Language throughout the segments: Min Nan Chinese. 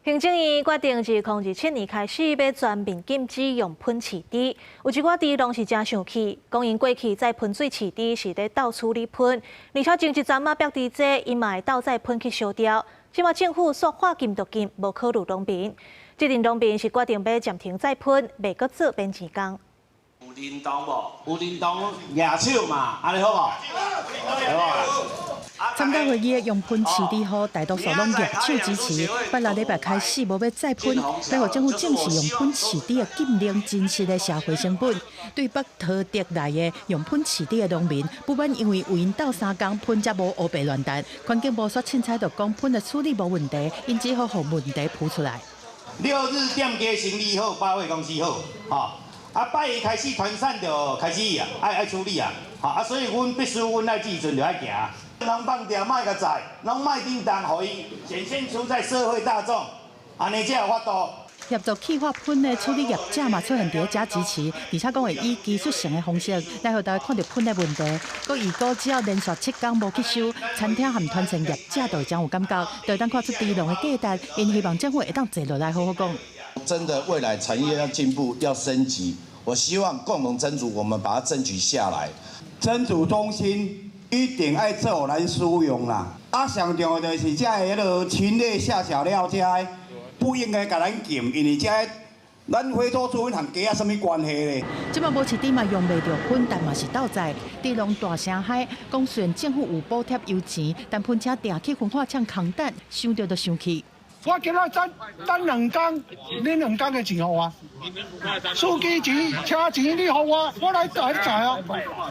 行政院決定自2027年開始，欲全面禁止用噴飼豬，有一寡豬農是誠生氣，講𪜶過去載噴水飼豬是咧鬥處理噴，而且前一陣仔壁豬這𪜶嘛會鬥載噴去燒掉。這馬政府煞話禁就禁，無考慮農民。這陣農民是決定欲暫停載噴，袂閣做免錢工。有認同無？有認同舉手嘛，按呢好無？好無？參加會議的用噴飼豬戶，大多數攏舉手支持。八六禮拜開始無欲再噴，欲予政府正視用噴飼豬的禁令真實的社會成本。對北桃竹來的用噴飼豬的農民，不滿因為為𪜶鬥相共噴才無烏白亂彈。環境部煞凊彩就講噴的處理無問題，𪜶只好予問題浮出來。六日店家生意好，百貨公司好，吼。啊，拜一開始團膳就開始啊，愛愛處理啊，吼啊，所以阮必須阮愛這陣就愛行。攏放掉，莫共載，攏莫叮當，予伊顯現出在社會大眾，按呢才有法度。協助氣化噴的處理業者嘛出現佇遮支持，而且講會以技術性的方式來予大家看著噴的問題。閣預估只要連續7工無去收，餐廳和團膳業者就會誠有感覺，就會當看出豬農的價值。𪜶希望政府會當坐落來好好講。真的未來產業要進步，要升級，我希望共同爭取，我們把它爭取下來。增煮中心一定愛做予咱使用啦。啊，上重要就是這个彼落禽類下腳料這个不應該共咱禁，因為這个咱非洲豬瘟和雞仔啥物關係咧？這馬無飼豬嘛用袂著噴，但嘛是鬥載。豬農大聲嗨，講雖然政府有補貼油錢，但噴車定去焚化廠空等，想著就生氣。我今仔等等兩工，你兩工的錢予我，司機錢、車錢你予我，我來來載啊，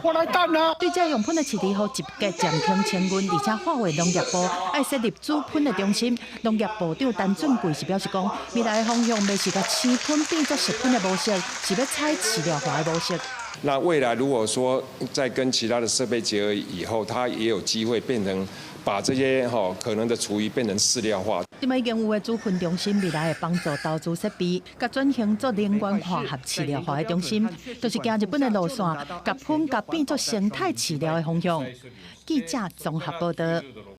我來等啊。對這用噴的飼豬戶集結暫停清運，而且劃為農業部愛設立煮噴的中心。農業部長陳俊貴是表示講，未來的方向袂是共生噴變做熟噴的模式，是欲採飼料化的模式。那未來如果說再跟其他的設備結合以後，它也有機會變成把這些可能的廚餘變成飼料化。這擺已經有的煮噴中心，未來會幫助投資設備，佮轉型做能源化和飼料化的中心，就是行日本的路線，共噴共變做生態飼料的方向。記者綜合報道。